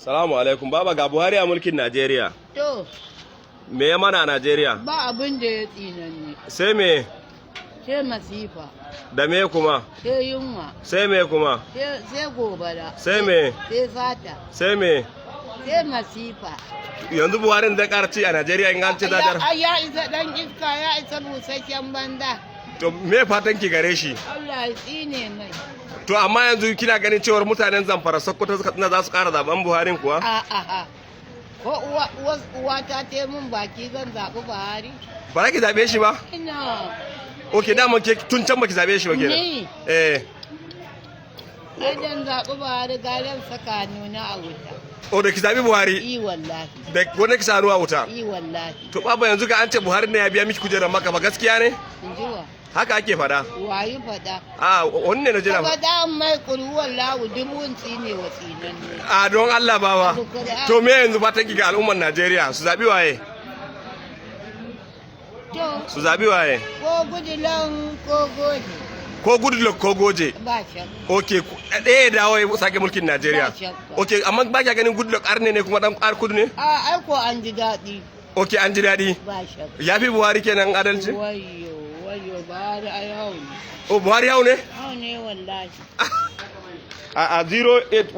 Salamu alaikum. Baba, ga Buhari a mulkin Najeriya. To, Me ya mana a Najeriya? Ba abin da ya tsinanne, Sai me? Sai masifa, Da me kuma? Sai yunwa, Sai me kuma? Sai gobara, Sai me? Sai sata, Sai me? Sai masifa. Yanzu Buhari zai ƙara ci a Najeriya in an ce zajar. Ya isa dan iska, ya isa busasshen banza. To, me fatan ki gare shi? Allah ya tsine mai. To, amma yanzu kina ganin cewar mutanen Zamfara, Sokoto, Katsina za su ƙara zaben Buhari kuwa? A a a. Ko uwa uwa uwa ta te mun baki zan zaɓi Buhari? Ba za ki zabe shi ba? Ina. Ok, dama ke tun can baki zabe shi ba kenan. Ni? Eh. Sai dan zaɓi Buhari garen saka nuna a wuta. O, da ki zabi Buhari I wallahi. da wanda ki sa hannu a wuta. I wallahi. To baba, yanzu ga an ce Buhari ne ya biya miki kujerar Maka ba, gaskiya ne? In ji wa. Haka ake fada. Wayi faɗa. A wanne na jira. Ka faɗa mai ƙulhuwar lahu dubun tsine wa tsinanne. A don Allah, baba. To, me yanzu fatan ki ga al'ummar Najeriya, su zabi waye? To, Su zabi waye? Ko Goodluck ko Goje. Ko Goodluck ko Goje. Ba shakka. Ok, ɗaya ya dawo ya sake mulkin Najeriya. Ba shakka. Ok, amma ba kya ganin Goodluck arne ne kuma dan ar kudu ne? A ai ko an ji daɗi. Ok, an ji daɗi. Ba shakka. Ya fi Buhari kenan adalci? Wayo, wayo, Buhari ai hau ne. O, Buhari hau ne? Hau ne wallahi. A 08